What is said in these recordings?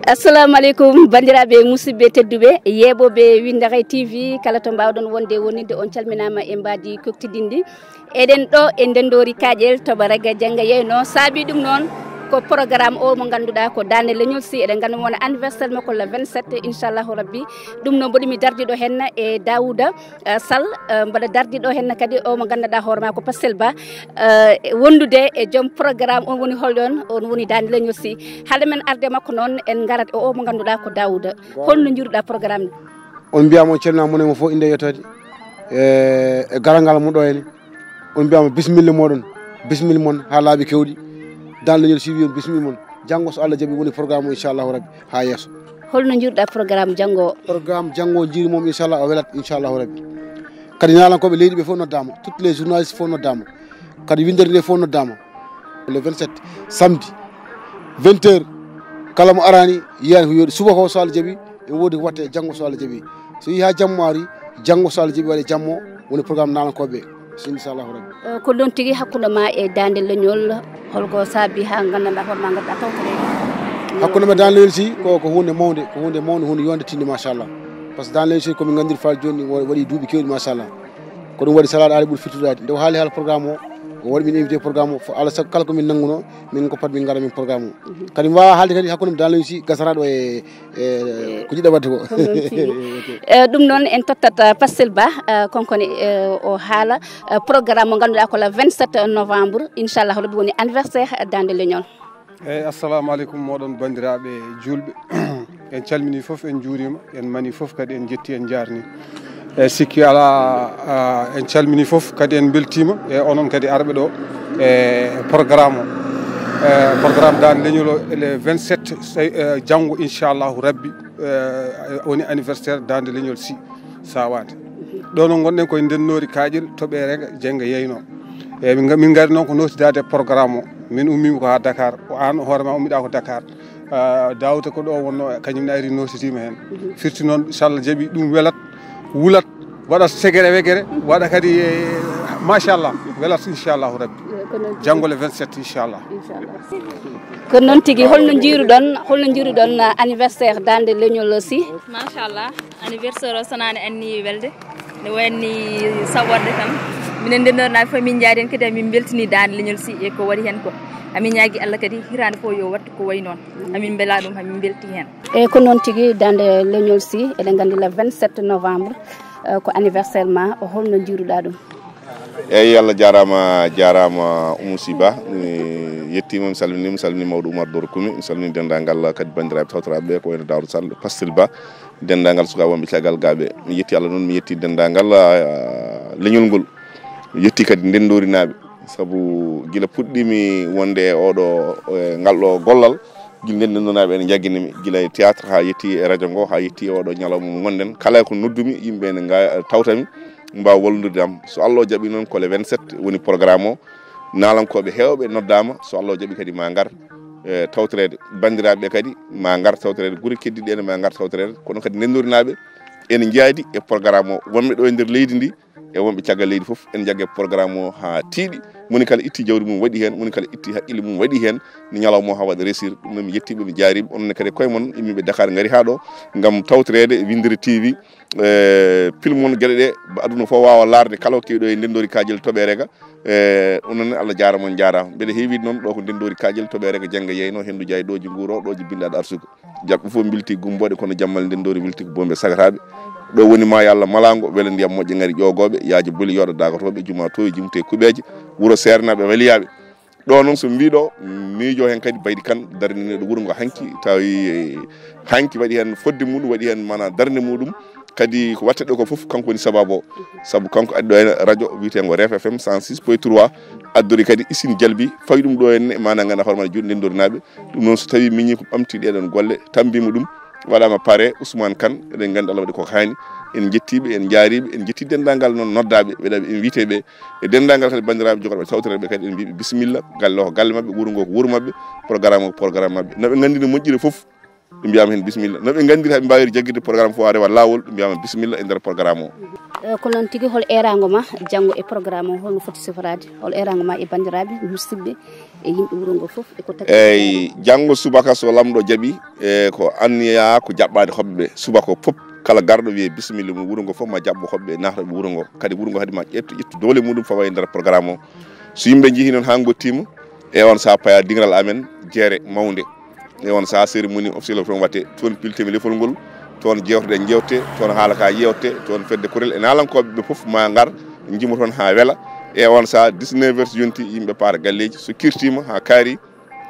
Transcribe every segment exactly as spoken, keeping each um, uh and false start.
Assalamu aleykum, banndiraaɓe, musidɓe tedduɓe, yeeɓooɓe Winndere T V, kala to mbaawɗon wonde wonirde, on calminaama e mbaadi koktidinndi. Eɗen ɗo e Ndenndoori Kaaƴel to Baraga Jannga Yeyno. Saabii ɗum noon ko programme o mo ngannduɗaa ko Daande Leñol Sy, eɗen nganndi wona anniversaire makko le vingt-sept, inchallahu rabbi. Ɗum noon mboɗo mi dardi ɗo heen e Daouda, eh, Sall, eh, mbaɗa dardi ɗo heen kadi o mo ngannduɗaa hoore maa ko Pastel Ba, eh, wondude e joom programme, on woni holɗon, on woni Daande Leñol Sy. Hade men arde makko noon, en ngarat e o mo ngannduɗaa ko Daouda. Holno njiiruɗaa programme ni? On mbiyama, on calminama, mone mo fof innde e yettoode, e, e garal ngal mo ɗo henne. On mbiyama bisimilla moɗon, bisimilla mon haa laabi kewɗi. Daande Leñol Sy wi on bisimilla mon. Janngo so Allah jaɓi woni programme o, inchallahu rabbi, haa yeeso. Holno njiiruɗaa programme janngo o? Programme janngo o, njiiri mom, inchallah, o welat, inchallahu rabbi. Kadi naalankooɓe leydi ɓe fof noddaama, toutes les journalistes fof noddaama. Kadi winndere nde fof noddaama. Le vingt-sept, samedi, vingt heures, kala mo araani, yiyaani ko yooɗi. Subaka o, so Allah jaɓi, e woodi ko watte e janngo, so Allah jaɓi. So yii haa jamma ari, janngo, so Allah jaɓi, waɗe jammo, woni programme naalankooɓe, so inchallahu rabbi. Eh, ko noon tigi hakkunde ma e Daande Leñol, holko saabi haa nganndanɗaa hoore ma, ngadduɗaa tawtoreede? Hakkunde ma e Daande Leñol Sy ko, ko huunde mawnde, ko huunde mawnde, huunde yonde tinde, machallah. Par ce que Daande Leñol Sy ko min nganndiri faade jooni, wa-, waɗi duuɓi keewɗi, machallah. Ko ɗum waɗi Sala Aali ɓuri firtudaade. Nde o haali haala programme o, o waɗi min invité programme o. Fof, alaa sago kala ko min nanngunoo, min ngoppat min ngara min programme o. Mhm. Kadi mi waawaa haalde kadi hakkunde mi Daande Leñol Sy gasaraaɗo e, e ko jiɗɗa waɗde ko. Ko noon tigi. Ok. Eh, ɗum noon en tottat, eh, Pastel Ba, eh, konkone, eh, o haala, eh, programme mo ngannduɗaa ko le vingt-sept novembre, inchallah, rabbi woni anniversaire Daande Leñol. Eyyi, assalamu aleykum moɗon banndiraaɓe juulɓe. En calminii fof, en njuuriima, en manii fof kadi en njettii, en njaarnii. E sikki alaa, ah, en calminii fof kadi en mbeltiima e onon kadi arɓe ɗo e programme o. E programme Daande Leñol o, le vingt-sept, sey, eh, janngo inchallahu rabbi, eh, woni anniversaire Daande Leñol Sy Sawaade. Ɗo noon ngonɗen koye Ndenndoori Kaaƴel to Ɓereega Jennga Yeyno. Eyyi, min nga-, min ngari noon ko nootidaade programme o. Min ummiima ko haa Dakar, ko aan hoore ma ummiɗaa ko Dakar. Ah, Daouda ko ɗo wonno, kañum ne ari nootitiima heen. Mhm. Firti noon, so Allah jaɓi, ɗum welat, wulat, waɗat segere wegere, waɗa kadi, eh, machallah, welat inchallahu rabbi. Eh, ko noon tigi. Janngo le vingt-sept inchallah. Inchallah. Ko noon tigi, holno njiiruɗon, holno njiiruɗon, ah, anniversaire Daande Leñol Sy? Machallah, anniversaire o sonaani anni welde. Ne wayni saɓorde tan. Minen Ndenndoori naaɓe fof min njaari heen kadi, amin mbeltini Daande Leñol Sy e ko waɗi heen ko. Amin ñaagi Allah kadi hitaande fof yo waɗtu ko wayi noon. Amin mbela ɗum, amin mbelti heen. Eyyi, ko noon tigi, Daande Leñol Sy, eɗen nganndi le vingt-sept novembre, eh, ko anniversaire ma, holno njiiruɗaa ɗum? Eyyi, Allah jaaraama, jaaraama Oumou Sy Ba. Mi yettiima, mi salminiima, mi salminii mawɗo Oumar Doro Kumi, mi salminii denndaangal kadi banndiraaɓe tawtoraaɓe ɓe, ko wayno Daouda Sall, Pastel Ba, denndaangal sukaaɓe wonɓe caggal gaa ɓe. Mi yettii Allah noon, mi yettii denndaangal, ah, leñol ngol. Mi yettii kadi Ndenndoori naaɓe, sabu gila puɗɗiimi wonde e oɗo, e ngal ɗo gollal, gila Ndenndoori naaɓe ene njaggini mi, gila e théâtre haa yettii e radio ngo, haa yettii e oɗo ñalawma mo ngonɗen. Kala ko noddumi, yimɓe ene nga-, tawta mi, mbaawa wallude am. So Allah o jaɓi noon, ko le vingt-sept woni programme o. Naalankooɓe heewɓe noddaama, so Allah o jaɓi kadi ma ngar, e, tawtoreede. Banndiraaɓe ɓe kadi ma ngar tawtoreede, gure keddiiɗe ene ma ngar tawtoreede. Kono kadi Ndenndoori naaɓe ene njaadi e programme o. Wonɓe ɗo e nder leydi ndi e wonɓe caggal leydi fof, ene njagge programme o haa tiiɗi. Moni kala itti jawdi mum waɗi heen, moni kala itti haqqille mum waɗi heen, ni ñalawma o haa waɗa réussir. Ɗum noon mi yettiiɓe, mi jaariiɓe. Onon ne kadi e koye mon, immiiɓe Dakar ngari haa ɗo ngam tawtoreede Winndere T V. E, pilmon geɗe ɗe, ba aduna fof waawa laarde kala ko kewi ɗo e Ndenndoori Kaaƴel to Ɓereega. E, onon ne, Allah jaaraama, on njaaraama. Mbeɗa heewi wiide noon, ɗo ko Ndenndoori Kaaƴel to Ɓereega Jennga Yeyno, henndu jaayi ɗooji nguuro, ɗooji binndaɗo arsugo. Jaɓɓe fof mbilti gumboɗe, kono jammal Ndenndoori wilti ko Bombe Sagataaɓe. Ɗo woni ma yo Allah malaango, wela ndiyam moƴƴo ngari ƴoogooɓe, yaajo boli yooɗa daagotooɓe, juma towi jimte kuɓeeje, wuro seernaaɓe waliyaaɓe. Ɗo noon so mi wii ɗo, miijo heen kadi Baydi Kan darniniiɗo wuro ngo hanki, tawi hanki waɗi heen fodde muɗum, waɗi heen mana darnde muɗum. Kadi ko waɗte ɗo ko fof kanko woni sababu o. Sabu kanko addi ɗo heen radio wiyeteengo Ref F M cent six point trois, addori kadi Isine Jalbi, fawi ɗum ɗo heen, mana ngannduɗaa hoore ma juuɗe Ndenndoori naaɓe. Ɗum noon so tawi miñi ko ɓamti ɗeɗon golle, tammbima ɗum, waɗama pare, Ousmane Kane, eɗen nganndi Allah waɗi ko haani. En njettiiɓe, en njaariiɓe, en njetti denndaangal noon noddaaɓe, weɗaaɓe invité ɓe, e denndaangal kadi banndiraaɓe jogorɓe tawtoreede ɓe kadi, en mbiiɓe bisimilla, galle o ko galle maɓɓe, wuro ngo ko wuro maɓɓe, programme o ko programme maɓɓe. No ɓe nganndiri moƴƴiri fof, Ɓe mbiyama hen bisimilla. No ɓe gandiri haɓe mbawiri jaggirde programme fof, a rewa lawol, ɓe mbiyama bisimilla e nder programme o. Eh, ko noon tigi, hol erango ma janngo e programme o, holno foti siforaade? Hol erango ma e banndiraaɓe, musidɓe e yimɓe wuro ngo fof? E ko taki Eyyi, janngo subaka so lamɗo jaɓi, e ko anniya ko jaɓɓade hoɓɓe ɓe. Subaka o fof, kala garɗo wiye bisimilla mum, wuro ngo fof ma jaɓɓo hoɓɓe nahroɓe wuro ngo. Kadi wuro ngo haade ma ƴettu, ƴettu doole muɗum fawa e nder programme o. So yimɓe jeehi noon ha gottima, e on saha paya dingiral amen jeere mawnde. E on saha cérémonie officielle o toon watte, toon piltemi lefol ngol, toon jewteɗen jewte, toon haala ka yewte, toon fedde kuréel e nalankoɓe ɓe fof ma ngar, jimo toon ha wela. E on saha dix-neuf heures so yonti, yimɓe paara galleji, so kirtima ha kaari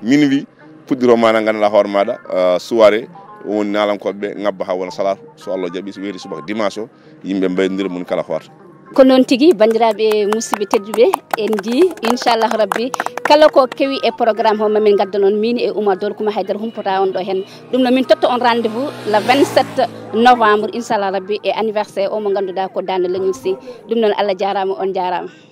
minuit, puɗɗiro mana ganduɗa hoore maɗa, ah, soirée, o woni nalankoɓe ɓe ngabba ha wona salatu, so Allah jaɓi, so weeti subaka dimanche o, yimɓe mbaydodira, moni kala hoota. Ko noon tigi, banndiraaɓe musidɓe tedduɓe, en njii inchallahu rabbi kala ko kewi e programme o, mamin ngaddan on min e Oumar Dor, Kuma Haydara humpata on ɗo heen. Ɗum noon, min totta on rendez-vous le vingt-sept novembre inchallah rabbi e anniversaire o mo ngannduɗaa ko Daande Leñol Sy. Ɗum noon, Allah jaaraama, on jaaraama.